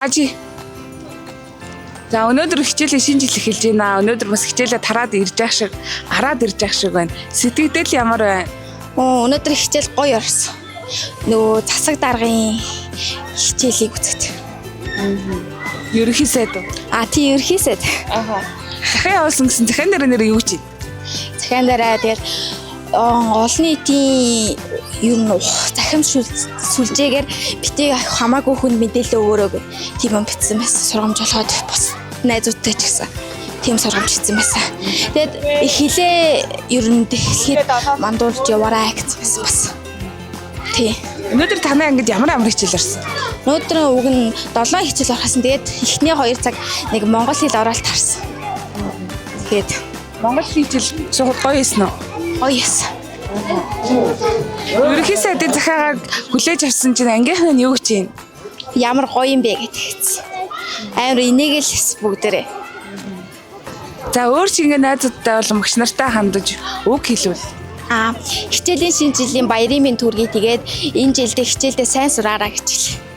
Ажи. За, өнөөдөр хичээлээ шинэ жил эхэлж байна. Өнөөдөр бас хичээлээ тараад ирж явах шиг, гараад ирж явах шиг байна. Сэтгэгдэл ямар байна? Оо, өнөөдөр хичээл гоё орсон. Нөгөө засаг даргын хичээлийг үзэхэд. Ерөнхий сайд уу? А тий, ерхий сайд. Аха. Захиа явуулсан гэсэн захиан дээр нэр юу гэж байна? Захиан дараа тэгэл олон нийтийн ер нь захим сүлжээгээр битгий хамаагүй хүнд мэдээлэл өгөөрэй гэх тийм юм бичсэн байсан. Сургамж болгоод бус найзуудтай ч гэсэн тийм сургамж хийсэн байсан. Тэгээд их хилээ ер нь дэлхийд мандуулж яваарай гэсэн байсан бас. Тий. Өнөөдөр танай ангид ямар ямар хичээл орсон? Өнөөдөр уг нь 7 хичээл орохсон. Тэгээд эхний 2 цаг нэг монгол хэл оролт харсан. Тэгээд Монгол хичээл шууд гоё байсан уу? Гоё ясан. Ерөнхий сайдын захиагаар хүлээж авсан чинь ангийнхан нь юу гэж байна? Ямар гоё юм бэ гэдэг хэвчсэн. Амар инээгээл хэс бүгдээрээ. За, өөр чи ингээ найзуудтай болон багш нартай хандаж үг хэлвэл. Аа, хичээлийн шинэ жилийн баярын минь төргий, тэгээд энэ жилдээ хичээлдээ сайн сураараа гэж хэлье.